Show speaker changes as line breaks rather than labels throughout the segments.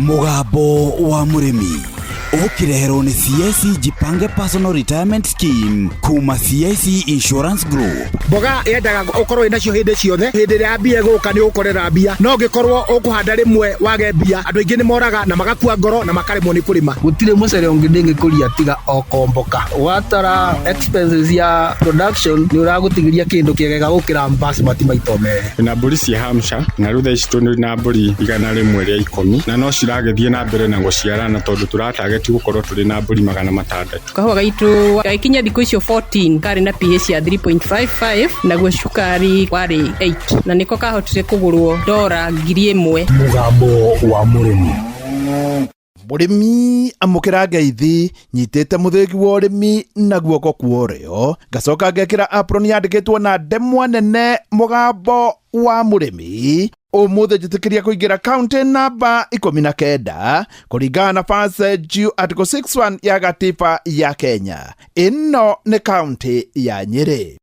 Mũgambo wa mũrĩmi ũkĩreherwo nĩ CIC Jipange Personal Retirement Scheme kuma CIC Insurance Group.
Mboga yendaga ũkorwo wĩ nacio hĩndĩ ciothe. Hĩndĩ ĩrĩa mbia ĩgũka nĩ ũgũkorera mbia, no ũngĩkorwo ũkũhanda rĩmwe wage mbia, andũ aingĩ nĩ moraga na magakua ngoro na makaremwo nĩ kũrĩma.
Gũtirĩ mũcere ũngĩ ndĩngĩkũria tiga o komboka. Watara expenses ya production nĩ ũragũtigĩria kĩndũ kĩegega gũkĩra basmati maita merĩ.
Na mbũri cia Hampshire, na rĩu thaa ici tũrĩ na mbũri 110, na no ciragĩthiĩ na mbere na gũciarana tondũ tũratageti gũkorwo tũrĩ na mbũri 600.
Kahũa gaitũ gagĩkinya thikũ icio 14 karĩ na pH ya 3.55, naguo cukari warĩ 8, na nĩko kahotire kũgũrwo dora 1000.
Mũgambo wa mũrĩmi.
Mũrĩmi, amũkĩra ngeithi. Nyitĩte mũthĩgi wa ũrĩmi na guoko kwa ũrĩo, ngacoka ngekĩra apron yandĩkĩtwo na ndemwa nene "Mũgambo wa mũrĩmi". Ũmũthĩ njĩtĩkĩria kũingĩra kaunti namba 19 kũringana na First Article 61 ya gatiba ya Kenya. Ĩno nĩ kaunti ya Nyĩrĩ.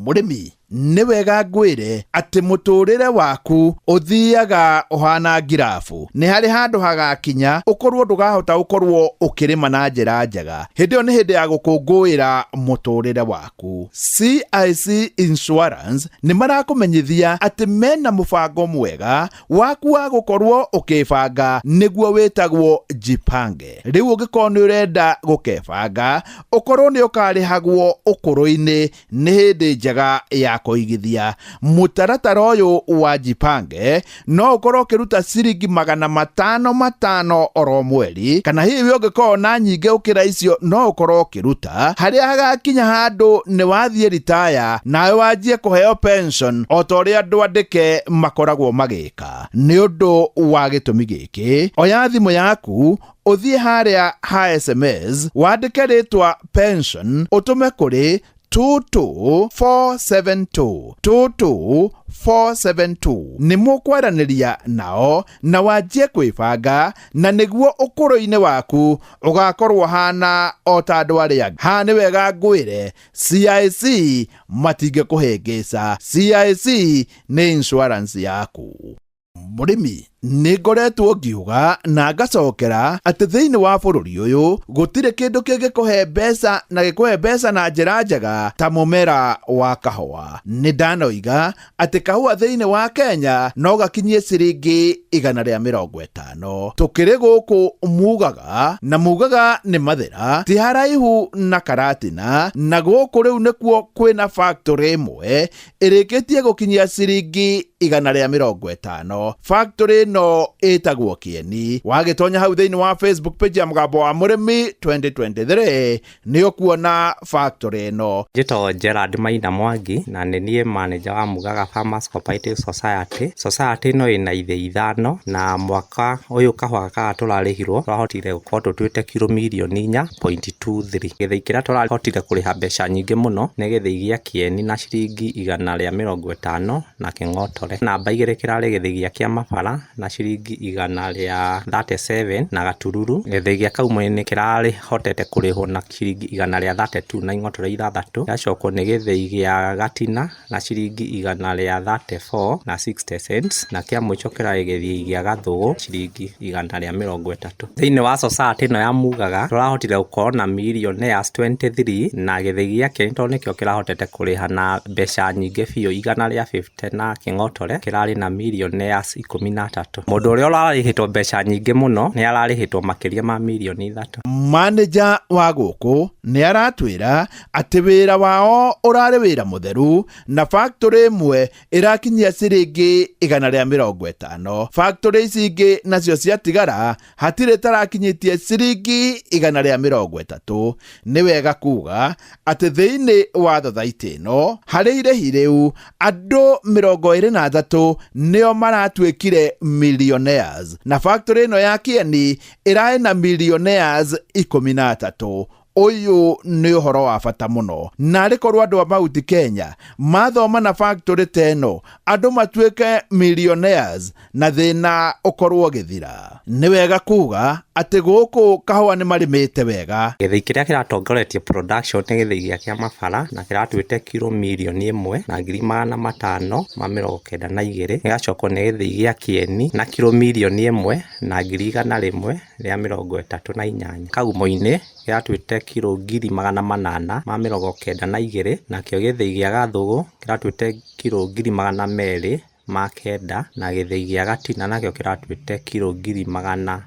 Mũrĩmi, nĩ wega ngwĩre atĩ mũtũrĩre waku ũthiaga ũhana ngirabu. Nĩ harĩ handũ hagakinya ũkorwo ndũgahota gũkorwo ũkĩrĩma na njĩra njega. Hĩndĩ ĩyo nĩ hĩndĩ ya gũkũngũĩra mũtũrĩre waku. CIC Insurance nĩ marakũmenyithia atĩ mena mũbango mwega waku wa gũkorwo ũkĩbanga, nĩguo wĩtagwo Jipange. Rĩu ũngĩkorwo nĩ ũrenda gũkebanga ũkorwo nĩ ũkarĩhagwo ũkũrũ-inĩ, nĩ hĩndĩ njega ya kũigithia. Mũtaratara ũyũ wa Jipange no ũkorwo ũkĩruta ciringi 500 500 oro mweri, kana hihi we ũngĩkorwo na nyingĩ ũkĩra icio no ũkorwo ũkĩruta harĩa hagakinya handũ nĩ wathiĩ ritaya, nawe wanjie kũheo pension o ta ũrĩa andũ andĩke makoragwo magĩka. Nĩ ũndũ wa gĩtũmi gĩkĩ, oya thimũ yaku, ũthiĩ harĩa ha SMS, wandĩke rĩtwa "pension", ũtũme kũrĩ 22472, 22472. Nĩ mũkwaranĩria nao na wanjie kwĩbanga, na nĩguo ũkũrũ-inĩ waku ũgakorwo hana o ta andũ arĩa angĩ. Haha nĩ wega ngwĩre CIC matingĩkũhĩngĩca. CIC nĩ insurance yaku. Mũrĩmi, nĩ ngoretwo ngiuga na ngacokera atĩ thĩinĩ wa bũrũri ũyũ gũtirĩ kĩndũ kĩngĩkũhe mbeca na gĩkũhe mbeca na njĩra njega ta mũmera wa kahũa. Nĩ ndanoiga atĩ kahũa thĩinĩ wa Kenya no gakinyie ciringi 150. Tũkĩrĩ gũkũ mugaga na mugaga nĩ mathĩra ti haraihu na Karatina, na gũkũ rĩu nĩkuo kwĩna factory ĩmwe ĩrĩkĩtie gũkinyia ciringi 150. Factory ĩno ĩtagwo Kĩeni. Wagĩtonya hau thĩinĩ wa Facebook page ya Mũgambo wa Mũrĩmi 2023 nĩ ũkuona factory ĩno.
Njĩtagwo Gerard Maina Mwangi na nĩ niĩ manager wa Mugaga Farmers Cooperative Society. Society ĩno ĩna ithĩi 5, na mwaka ũyũ kahũa gaka tũrarĩhirwo tũrahotire gũkorwo tũtuĩte kiro mirioni 4.23. Gĩthĩi kĩrĩa tũrahotire kũrĩha mbeca nyingĩ mũno nĩ gĩthĩi gĩa Kĩeni na ciringi 150 na kĩng'otore. Namba 2 kĩrarĩ gĩthĩi gĩa Kĩamabara na ciringi 137 na gatururu. Gĩthĩi gĩa Kaumũinĩ kĩrarĩhotete kũrĩhwo na ciringi 132 na ing'otore 6. Gĩgacokwo nĩ gĩthĩi gĩa Gatina na ciringi 134 na 60 cents, na kĩa mũico kĩrarĩ gĩthĩi gĩa Gathũgũ, ciringi 130. Thĩinĩ wa society ĩno ya Mugaga tũrahotire gũkorwo na millionaires 23, na gĩthĩi gĩa Kĩeni tondũ nĩkĩo kĩrahotete kũrĩha na mbeca nyingĩ biũ, 150 na kĩng'otore, kĩrarĩ na millionaires 13. Mũndũ ũrĩa ũrarĩhĩtwo mbeca nyingĩ mũno nĩ ararĩhĩtwo makĩria ma mirioni 3.
Manager wa gũkũ nĩ aratwĩra atĩ wĩra wao ũrarĩ wĩra mũtheru, na factory ĩmwe ĩrakinyia ciringi 150. Factory ici ingĩ nacio ciatigara hatirĩ tarakinyĩtie ciringi 130. Nĩ wega kuga atĩ thĩinĩ wa thothaitĩ ĩno, harĩ irĩhi rĩu, andũ 23 nĩo maratuĩkire millionaires, na factory ĩno ya Kĩeni ĩrarĩ na millionaires 13. Ũyũ nĩ ũhoro wa bata mũno, na arĩ korwo andũ a Mount Kenya mathoma na factory ta ĩno, andũ matuĩke millionaires na thĩna ũkorwo ũgĩthira. Nĩ wega kuga Atĩ gũkũ kahũa nĩ marĩmĩte wega.
Gĩthĩi kĩrĩa kĩratongoretie production nĩ gĩthĩi gĩa Kĩamabara na kĩratuĩte kiro 1,592,000. Gĩgacokwo nĩ gĩthĩi gĩa Kĩeni na kiro 1,138,000. Kagumo-inĩ kĩratuĩte kiro 892,000, nakĩo gĩthĩi gĩa Gathũgũ kĩratuĩte kiro 209,000, na gĩthĩi gĩa Gatina nakĩo kĩratuĩte kiro 382,000.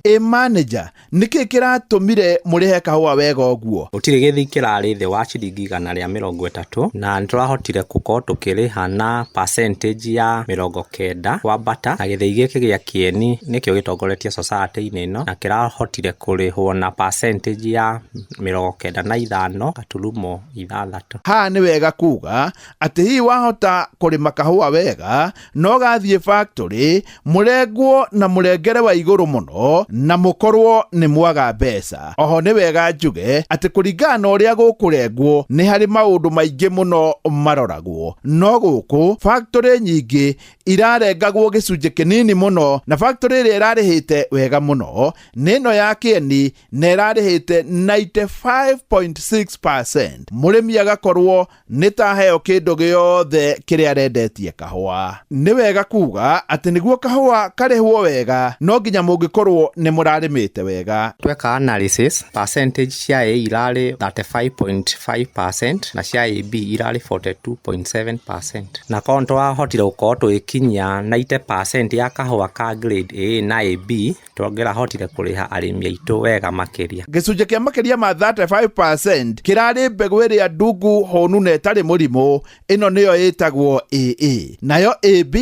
Ĩ manager, nĩkĩ kĩratũmire mũrĩhe kahũa wega ũguo?
Gũtirĩ gĩthĩi kĩrarĩ thĩ wa ciringi 130, na nĩtũrahotire gũkorwo tũkĩrĩha na percentage ya 90 kwambata, na gĩthĩi gĩkĩ gĩa Kĩeni nĩkĩo gĩtongoretie society-inĩ ĩno na kĩrahotire kũrĩhwo na percentage ya 95.6.
Haha nĩ wega kuga atĩ hihi wahota kũrĩma kahũa wega no gathiĩ factory mũrengwo na mũrengere wa igũrũ mũno na mũkorwo nĩ mwaga mbeca. Oho nĩ wega njuge atĩ kũringana na ũrĩa gũkũrengwo nĩ harĩ maũndũ maingĩ mũno maroragwo, no gũkũ factory nyingĩ irarengagwo gĩcunjĩ kĩnini mũno, na factory ĩrĩa ĩrarĩhĩte wega mũno nĩ ĩno ya Kĩeni na ĩrarĩhĩte 95.6%. Mũrĩmi agakorwo nĩ taheo kĩndũ gĩothe kĩrĩa arendetie kahũa. Nĩ wega kuga atĩ nĩguo kahũa karĩhwo wega no nginya mũngĩkorwo nĩ mũrarĩmĩte wega.
Tweka analysis, percentage cia A irarĩ 35.5% na cia AB irarĩ 42.7%, na korwo nĩtũrahotire gũkorwo tũgĩkinyia 90% ya kahũa ka grade A na AB, tũngĩrahotire kũrĩha arĩmi aitũ wega makĩria.
Gĩcunjĩ kĩa makĩria ma 35% kĩrarĩ mbegũ ĩrĩa ndungu hũnu na ĩtarĩ mũrimũ, ĩno nĩyo ĩtagwo AA, nayo AB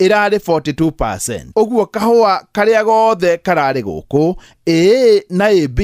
ĩrarĩ 42%. Ũguo kahũa karĩa gothe kararĩ gũkũ AA na AB,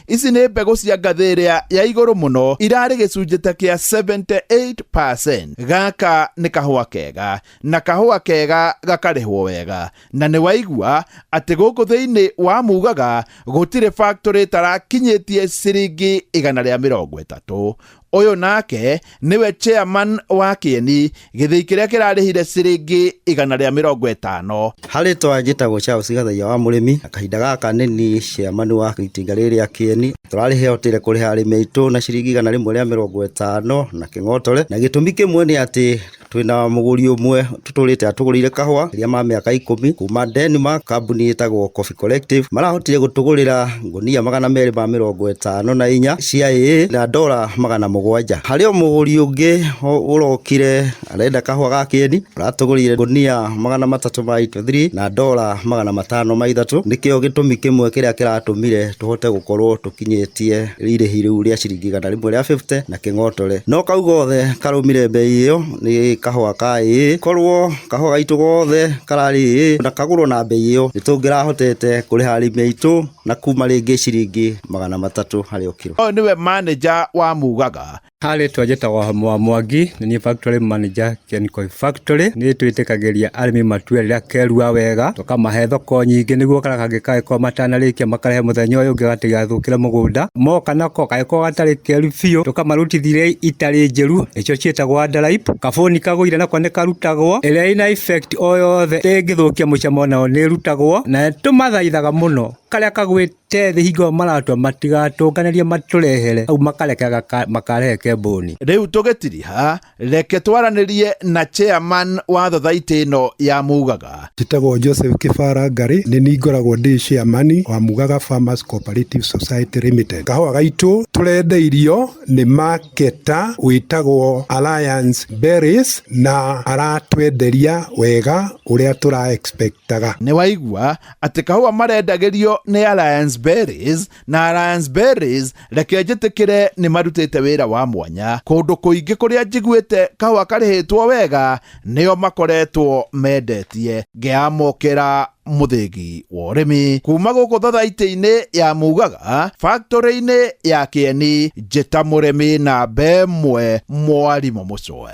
ici nĩ mbegũ cia ngathĩ ĩrĩa ya igũrũ mũno, irarĩ gĩcunjĩ ta kĩa 78%. Gaka nĩ kahũa kega, na kahũa kega gakarĩhwo wega, na nĩ waigua atĩ gũkũ thĩinĩ wa Mugaga gũtirĩ factory ĩtarakinyĩtie ciringi 130. Ũyũ nake nĩwe chairman wa Kĩeni, gĩthĩi kĩrĩa kĩrarĩhire ciringi 150.
Harĩ twa njĩtagwo Charles Gathaiya wa mũrĩmi, na kahinda gaka nĩ niĩ chairman wa itinga rĩrĩ rĩa Kĩeni. Tũrarĩhotire kũrĩha arĩmi aitũ na ciringi 150 na kĩng'otore, na gĩtũmi kĩmwe nĩ atĩ twĩna mũgũri ũmwe tũtũrĩte atũgũrĩire kahũa rĩa ma mĩaka 10 kuma Denmark, kambuni ĩtagwo Coffee Collective. Marahotire gũtũgũrĩra ngũnia 254 cia AA na dola 700. Harĩ o mũgũri ũngĩ ũrokire arenda kahũa ga Kĩeni, aratũgũrĩire ngũnia 383 na dola 503. Nĩkĩo gĩtũmi kĩmwe kĩrĩa kĩratũmire tũhote gũkorwo tũkinyĩtie irĩhi rĩu rĩa ciringi 150 na kĩng'otore. No kau gothe karũmire mbei ĩyo nĩ kahũa ka AA. Korwo kahũa gaitũ gothe kararĩ AA na kagũrwo na mbei ĩyo, nĩtũngĩrahotete kũrĩha arĩmi aitũ na kuma rĩngĩ ciringi 300 harĩ o kiro.
Ũyũ nĩwe manager wa Mugaga.
Harĩ twanjĩtagwo Mwa Mwangi, nĩ niĩ factory manager Kieni Coffee Factory. Nĩ twĩtĩkagĩria arĩmi matue rĩrĩa kerua wega, tũkamahe thoko nyingĩ nĩguo karĩa kangĩ kangĩkorwo matanarĩkia makarehe mũthenya ũyũ ũngĩ gatigathũkĩre mũgũnda. Moka nako kangĩkorwo gatarĩ keru biũ, tũkamarutithia iria itarĩ njĩru, nĩcio ciĩtagwo underripe. Kabũni kagũire nako nĩ karutagwo, ĩrĩa ĩna effect o yothe ĩngĩthũkia mũcamo nayo nĩ ĩrutagwo, na tũmathaithaga mũno karĩa kagwĩte thĩ hingo maratua matigatũnganĩrie matũrehere au makareka makarehe kembũni.
Rĩu tũgĩtiriha, reke twaranĩrie na chairman wa thothaitĩ ĩno ya Mugaga.
Njĩtagwo Joseph Kĩbara Ngarĩ, nĩ niĩ ngoragwo ndĩ chairman wa Mugaga Farmers Cooperative Society Limited. Kahũa gaitũ tũrendeirio nĩ marketer wĩtagwo Alliance Berries na aratwenderia wega ũrĩa tũra expectaga.
Nĩ waigua atĩ kahũa marendagĩrio nĩ Alliance Berries, na Alliance Berries reke njĩtĩkĩre nĩ marutĩte wĩra wa mwanya. Kũndũ kũingĩ kũrĩa njiguĩte kahũa karĩhĩtwo wega nĩo makoretwo mendetie. Ngĩamũkĩra mũthĩgi wa ũrĩmi kuma gũkũ thothaitĩ-inĩ ya Mugaga, factory-inĩ ya Kĩeni, njĩta mũrĩmi namba ĩmwe mwarimũ Mũcwe.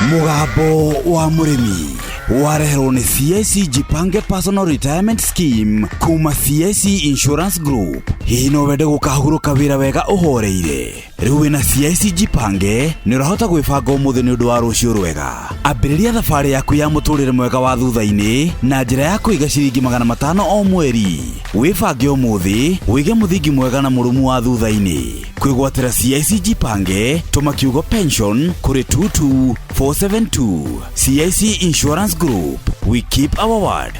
Mũgambo wa mũrĩmi. Wareherwo nĩ CIC Jipange Personal Retirement Scheme kuma CIC Insurance Group. Hihi no wende gũkahurũka wĩra wega ũhoreire? Rĩu wĩna CIC Jipange nĩ ũrahota gwĩbanga ũmũthĩ nĩ ũndũ wa rũciũ rwega. Ambĩrĩria thabarĩ yaku ya mũtũrĩre mwega wa thutha-inĩ na njĩra ya kũiga ciringi 500 o mweri. Wĩbange ũmũthĩ, wĩige mũthingi mwega na mũrũmu wa thutha-inĩ. Kwĩgwatĩra CIC Jipange, tũma kiugo pension kũrĩ 22472. CIC Insurance Group, we keep our word.